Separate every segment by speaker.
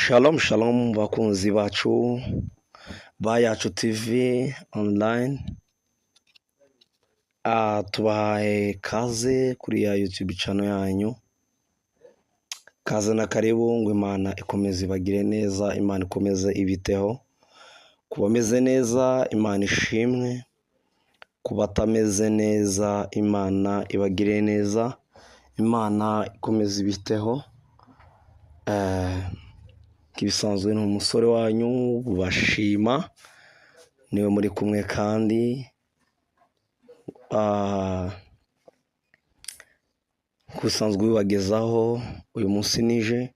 Speaker 1: Shalom shalom, bakunzi bacu ba Yacu TV Online. Tubahaye kaze kuri ya YouTube channel yanyu. Kaze na karibu, ngo Imana ikomeze ibagire neza, Imana ikomeze ibiteho. Ku bameze neza, Imana ishimwe. Ku batameze neza, Imana ibagire neza, Imana ikomeze ibiteho. Nk'ibisanzwe ni umusore wanyu bashima, niwe muri kumwe. Kandi nk'usanzwe ubibagezaho, uyu munsi nije,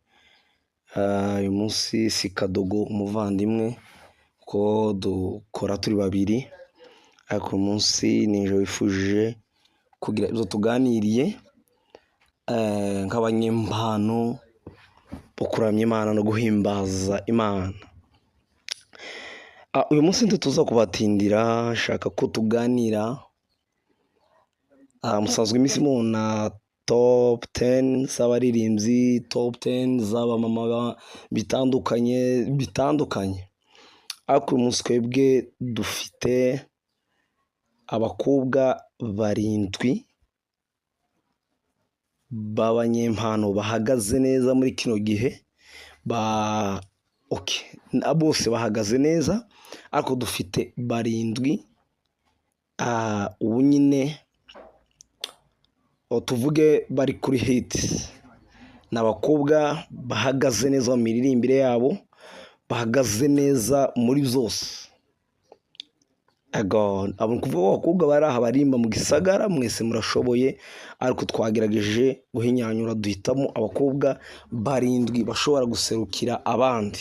Speaker 1: uyu munsi si Kadogo umuvandimwe, ko dukora turi babiri, ariko uyu munsi nije wifuje kugira ibyo tuganiriye nk'abanyempano bo kuramya Imana no guhimbaza Imana. Uyu munsi ntituza kubatindira, nshaka ko tuganira. Musanzwe iminsi mubona top 10 z'abaririmbyi, top 10 z'abamama bitandukanye bitandukanye, ariko uyu munsi twebwe dufite abakobwa barindwi b'abanyempano bahagaze neza muri kino gihe. Ba okay, bose bahagaze neza, ariko dufite barindwi. Ubu nyine tuvuge bari kuri hit, ni abakobwa bahagaze neza mu miririmbire yabo, bahagaze neza muri byose. Ego, abo ni ukuvuga abakobwa bari aha barimba mu gisagara, mwese murashoboye, ariko twagerageje guhinyanyura duhitamo abakobwa barindwi bashobora guserukira abandi.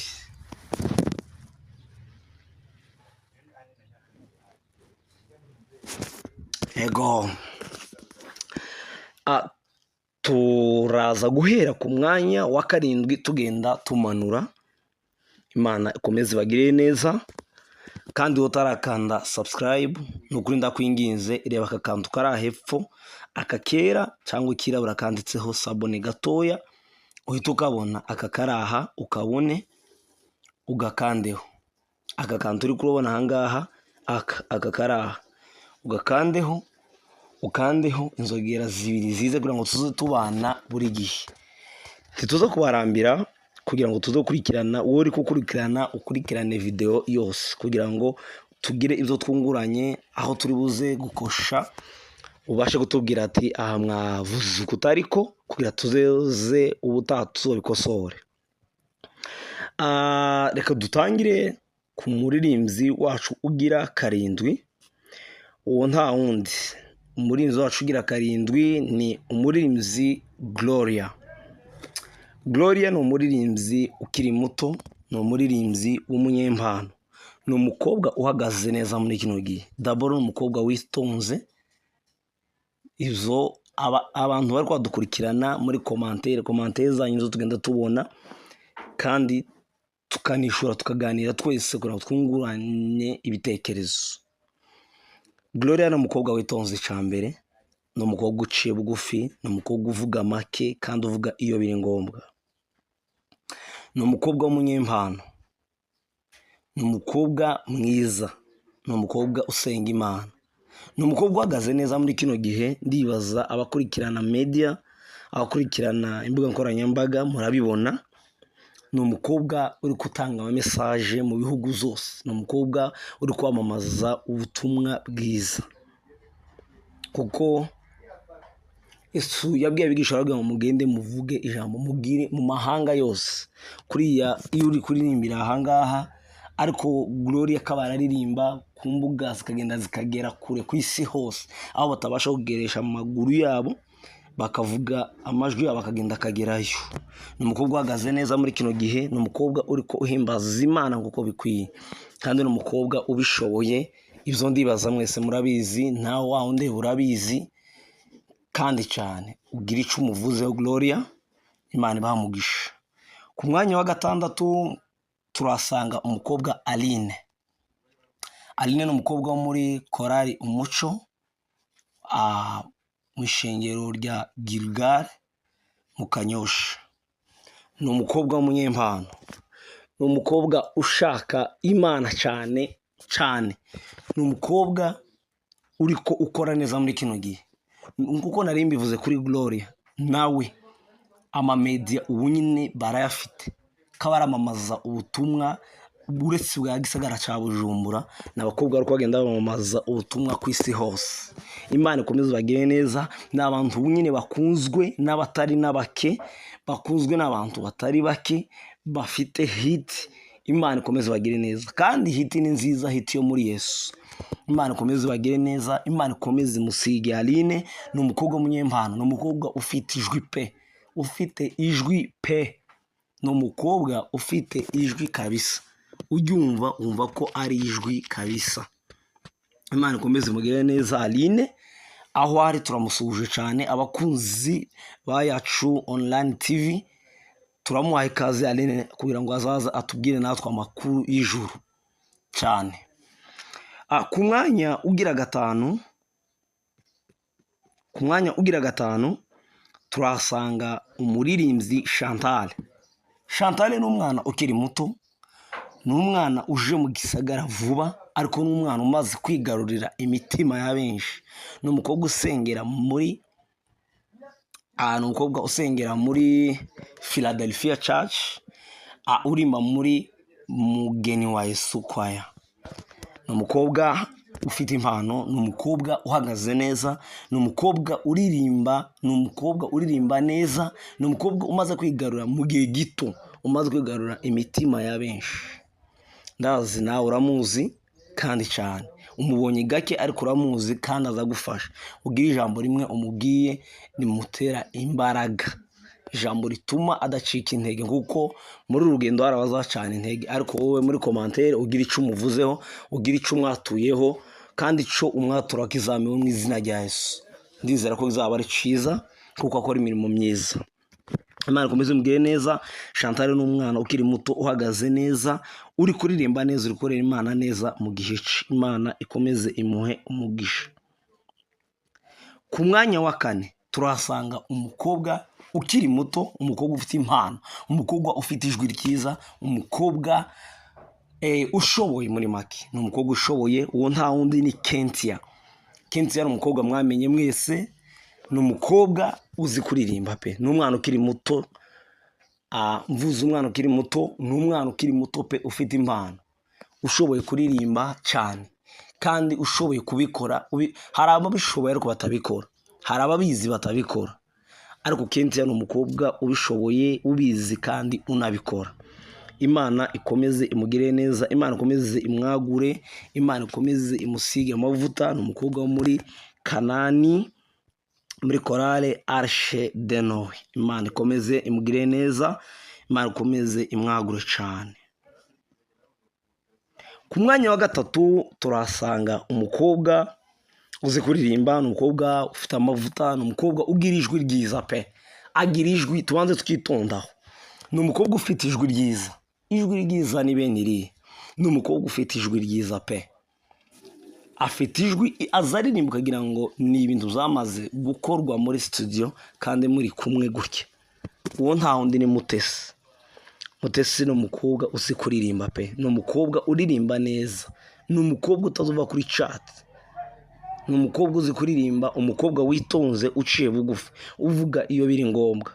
Speaker 1: Ego, turaza guhera ku mwanya wa karindwi tugenda tumanura. Imana ikomeze ibagirire neza. Kandi wowe utarakanda subscribe, ni ukuri ndakwinginze, reba aka kantu kari hepfo, aka kera cyangwa ikirabura kanditseho s'abonner gatoya, uhita ukabona aka kari aha, ukabone ugakandeho. Aka kantu uri kurabona aha ngaha, aka kari aha, ugakandeho, ukandeho inzogera zibiri zize kugira ngo tuze tubana buri gihe. Ntituza kubarambira kugira ngo tuze gukurikirana. Wowe uri gukurikirana, ukurikirane video yose kugira ngo tugire ibyo twunguranye, aho turi buze gukosha ubashe kutubwira ati: "Aha mwavuze uku ariko," kugira tuze ubutaha tuzobikosore. Reka dutangire ku muririmbyi wacu ugira karindwi. Uwo nta wundi, umuririmbyi wacu ugira karindwi ni umuririmbyi Gloria. Gloria ni umuririmbyi ukiri muto, ni umuririmbyi w'umunyempano, ni umukobwa uhagaze neza muri kino gihe. D'abord ni umukobwa witonze. Izo abantu bari kwadukurikirana muri commentaire, commentaire zanyu zo tugenda tubona kandi tukanishura, tukaganira twese kugira ngo twungurane ibitekerezo. Gloria ni umukobwa witonze. Icya mbere, ni umukobwa uciye bugufi, ni umukobwa uvuga make kandi uvuga iyo biri ngombwa, ni umukobwa w'umunyempano, ni umukobwa mwiza, ni umukobwa usenga Imana, ni umukobwa uhagaze neza muri kino gihe. Ndibaza abakurikirana media, abakurikirana imbuga nkoranyambaga murabibona. Ni umukobwa uri gutanga ama message mu bihugu zose, ni umukobwa uri kwamamaza ubutumwa bwiza, kuko Yesu yabwiye abigishwa, arababwira ngo: "Mugende muvuge ijambo, mubwire mu mahanga yose." Kuriya iyo uri kuririmbira ahangaha, ariko Gloria akaba araririmba ku mbuga zikagenda zikagera kure ku isi hose, aho batabasha kugeresha amaguru yabo, bakavuga amajwi yabo akagenda akagerayo. Ni umukobwa uhagaze neza muri kino gihe, ni umukobwa uri uhimbaza Imana nk'uko bikwiye, kandi ni umukobwa ubishoboye. Ibyo ndibaza mwese murabizi, nawe wa wundi urabizi kandi cyane. Ugira icyo umuvuzeho Gloria, Imana ibaha umugisha. Ku mwanya wa gatandatu turasanga umukobwa Aline. Aline ni umukobwa wo muri korali Umuco mu ishengero rya Gilgal mu Kanyosha. Ni umukobwa w'umunyempano. Ni umukobwa ushaka Imana cyane cyane. Ni umukobwa uriko ukora neza muri kino gihe. Nkuko nari mbivuze kuri Gloria, nawe amamedia ubu nyine barayafite, ko baramamaza ubutumwa uretse bwa gisagara cya Bujumbura. Ni abakobwa bari bagenda bamamaza ubutumwa ku isi hose. Imana ikomeze bagire neza. Ni abantu ubu nyine bakunzwe n'abatari n'abake, bakunzwe n'abantu batari bake, bafite hit. Imana ikomeze bagire neza, kandi hit ni nziza, hit yo muri Yesu. Imana ikomeze bagire neza, Imana ikomeze imusige. Aline ni umukobwa w'umunyempano, ni umukobwa ufite ijwi pe, ufite ijwi pe, ni umukobwa ufite ijwi kabisa. Uryumva wumva ko ari ijwi kabisa. Imana ikomeze imugire neza Aline aho ari, turamusuhuje cyane. Abakunzi ba Yacu Online TV, turamuhaye ikaze Aline kugira ngo azaze atubwire natwe amakuru y'ijuru cyane. Ku mwanya ugira gatanu, ku mwanya ugira gatanu turahasanga umuririmbyi Chantal. Chantal ni umwana ukiri muto, ni umwana uje mu gisagara vuba, ariko ni umwana umaze kwigarurira imitima ya benshi. Ni umukobwa usengera muri ni umukobwa usengera muri Philadelphia Church, urima muri Mugeni wa Yesu Choir. Ni umukobwa ufite impano, ni umukobwa uhagaze neza, ni umukobwa uririmba, ni umukobwa uririmba neza, ni umukobwa umaze kwigarura mu gihe gito, umaze kwigarura imitima ya benshi. Ndazi nawe uramuzi kandi cyane, umubonye gake ariko uramuzi kandi azagufasha. Ubwire ijambo rimwe umubwiye rimutera imbaraga, ijambo rituma adacika intege, kuko muri uru rugendo hari abazacana intege, ariko wowe muri commentaire ugira icyo umuvuzeho, ugira icyo umwatuyeho, kandi icyo umwatura kizamewe mu izina rya Yesu. Ndizera ko bizaba ari cyiza kuko akora imirimo myiza. Imana ikomeze imugire neza. Chantal ni umwana ukiri muto, uhagaze neza, uri kuririmba neza, uri gukorera Imana neza mu gihe cye. Imana ikomeze imuhe umugisha. Ku mwanya wa kane turahasanga umukobwa ukiri muto, umukobwa ufite impano, umukobwa ufite ijwi ryiza, umukobwa ushoboye. Muri make ni umukobwa ushoboye. Uwo nta wundi ni Kentia. Kentia ni umukobwa mwamenye mwese, ni umukobwa uzi kuririmba pe. Ni umwana ukiri muto. Mvuze umwana ukiri muto, ni umwana ukiri muto pe, ufite impano, ushoboye kuririmba cyane kandi ushoboye kubikora. Hari ababishoboye ariko batabikora, hari ababizi batabikora, ariko Kentia ni umukobwa ubishoboye, ubizi kandi unabikora. Imana ikomeze imugire neza, Imana ikomeze imwagure, Imana ikomeze imusige amavuta. Ni umukobwa wo muri Kanani, muri korale Arche de Noé. Imana ikomeze imugire neza, Imana ikomeze imwagure cyane. Ku mwanya wa gatatu turahasanga umukobwa uzi kuririmba, ni umukobwa ufite amavuta, ni umukobwa ugira ijwi ryiza pe, agira ijwi tubanze twitondaho. Ni umukobwa ufite ijwi ryiza. Ijwi ryiza ni bene irihe? Ni umukobwa ufite ijwi ryiza pe, afite ijwi, aza aririmba ukagira ngo ni ibintu byamaze gukorwa muri studio kandi muri kumwe gutya. Uwo nta wundi ni Mutesi. Mutesi ni umukobwa uzi kuririmba pe, ni umukobwa uririmba neza, ni umukobwa utazuva kuri chat, ni umukobwa uzi kuririmba, umukobwa witonze, uciye bugufi, uvuga iyo biri ngombwa,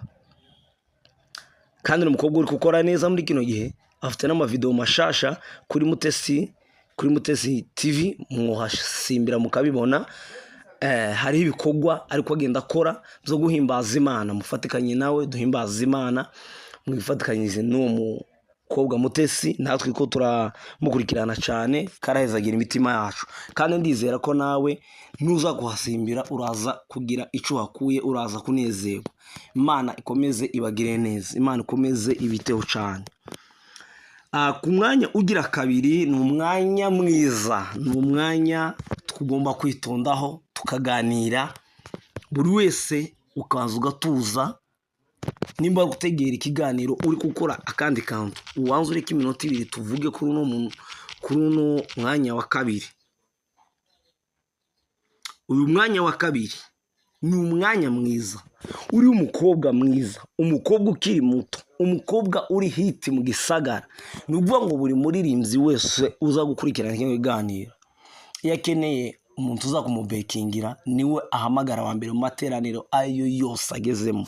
Speaker 1: kandi ni umukobwa uri gukora neza muri kino gihe. Afite n'amavideo mashasha kuri Mutesi, kuri Mutesi TV, mwuhasimbira mukabibona. Hariho ibikorwa ariko agenda akora byo guhimbaza Imana. Mufatikanye nawe duhimbaza Imana, mwifatikanyije n'uwo mukobwa Mutesi, natwe ko turamukurikirana cyane, karahezagira imitima yacu. Kandi ndizera ko nawe nuza kuhasimbira uraza kugira icyo uhakuye, uraza kunezerwa. Imana ikomeze ibagire neza, Imana ikomeze ibiteho cyane. Ku mwanya ugira kabiri ni umwanya mwiza, ni umwanya tugomba kwitondaho tukaganira, buri wese ukaza ugatuza. Nimba gutegera ikiganiro uri gukora akandi kantu, ubanza ureke iminota 2 tuvuge kuri uno mwanya wa kabiri. Uyu mwanya wa kabiri Ni umwanya mwiza uri umukobwa mwiza, umukobwa ukiri muto, umukobwa uri hit mu gisagara. Ni ukuvuga ngo buri muririmbyi wese uza gukurikirana kino kiganiro, iyo akeneye umuntu uza kumubekingira, niwe ahamagara wa mbere mu materaniro ayo yose agezemo.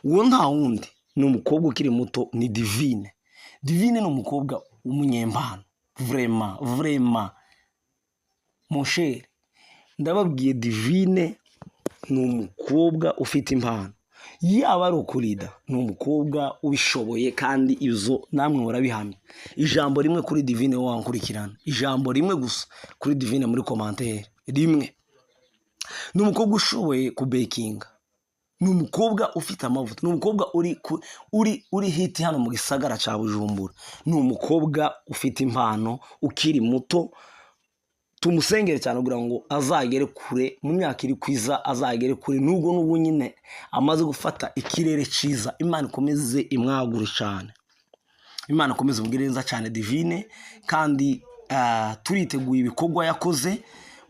Speaker 1: Uwo nta wundi, ni umukobwa ukiri muto, ni Divine. Divine ni umukobwa w'umunyempano, vraiment, vraiment, mon cher. Ndababwiye, Divine ni umukobwa ufite impano. Yaba ari ukurida, ni umukobwa ubishoboye, kandi izo namwe murabihamya. Ijambo rimwe kuri Divine, wowe wankurikirana, ijambo rimwe gusa kuri Divine muri commentaire rimwe. Ni umukobwa ushoboye kubekinga, ni umukobwa ufite amavuta, ni umukobwa uri hit hano mu gisagara cya Bujumbura. Ni umukobwa ufite impano, ukiri muto. Tumusengere cyane kugira ngo azagere kure mu myaka iri kwiza, azagere kure. Nubwo n'ubu nyine amaze gufata ikirere cyiza, Imana ikomeze imwagure cyane, Imana ikomeze imugire neza cyane Divine. Kandi turiteguye ibikorwa yakoze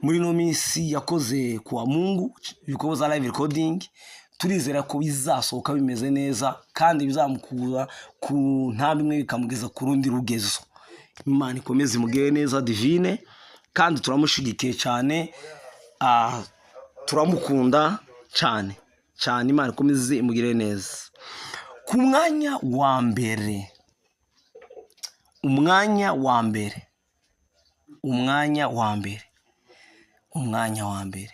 Speaker 1: muri ino minsi, yakoze kuwa Mungu, ibikorwa za live recording. Turizera ko bizasohoka bimeze neza kandi bizamukura ku ntambwe imwe bikamugeza ku rundi rugezo. Imana ikomeze imugire neza Divine, kandi turamushyigikiye cyane, turamukunda cyane cyane. Imana ikomeze imugire neza. Ku mwanya wa mbere, umwanya wa mbere, umwanya wa mbere, umwanya wa mbere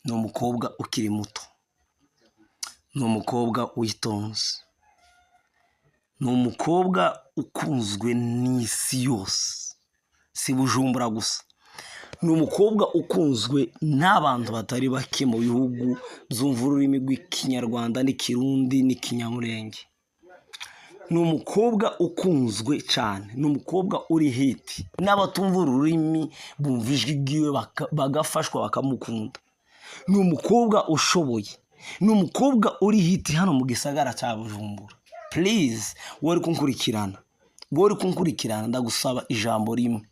Speaker 1: ni umukobwa ukiri muto, ni umukobwa witonze, ni umukobwa ukunzwe n'isi yose, si Bujumbura gusa. Ni umukobwa ukunzwe n'abantu batari bake mu bihugu byumva ururimi rw'Ikinyarwanda n'Ikirundi n'Ikinyamurenge. Ni umukobwa ukunzwe cyane, ni umukobwa uri hit, n'abatumva ururimi bumva ijwi ryiwe bagafashwa, bakamukunda. Ni umukobwa ushoboye, ni umukobwa uri hit hano mu gisagara cya Bujumbura. Please, wowe uri kunkurikirana, wowe uri kunkurikirana, ndagusaba ijambo rimwe.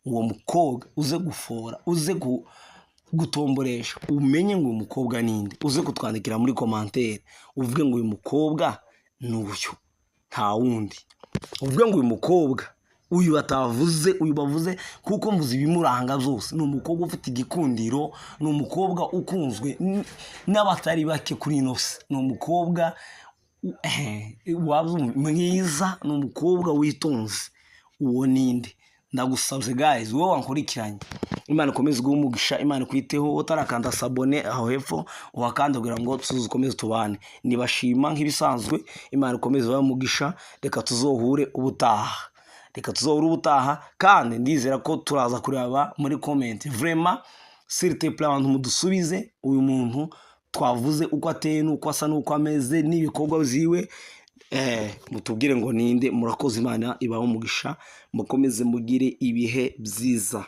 Speaker 1: Uwo mukobwa uze gufora, uze gutomboresha, umenye ngo uyu mukobwa ninde. Uze kutwandikira muri commentaire, uvuge ngo uyu mukobwa ni uyu, nta wundi. Uvuge ngo uyu mukobwa, uyu batavuze, uyu bavuze, kuko mvuze ibimuranga byose. Ni umukobwa ufite igikundiro, ni umukobwa ukunzwe n'abatari bake kuri ino si. Ni umukobwa mwiza, ni umukobwa witonze. Uwo ninde? Ndagusabye guys, wowe wankurikiranye, Imana ikomeze guha umugisha, Imana ikwiteho. Utarakanda s'abonner aho hepfo, uhakanda kugira ngo tuzukomeze tubane. Nibashima nk'ibisanzwe, Imana ikomeze ibahe umugisha. Reka tuzohure ubutaha, reka tuzohure ubutaha. Kandi ndizera ko turaza kureba muri comment. Vraiment, s'il te plaît, abantu mudusubize uyu muntu twavuze, uko ateye n'uko asa n'uko ameze n'ibikorwa byiwe, mutubwire ngo ninde. Murakoze, Imana ibahe umugisha, mukomeze mugire ibihe byiza.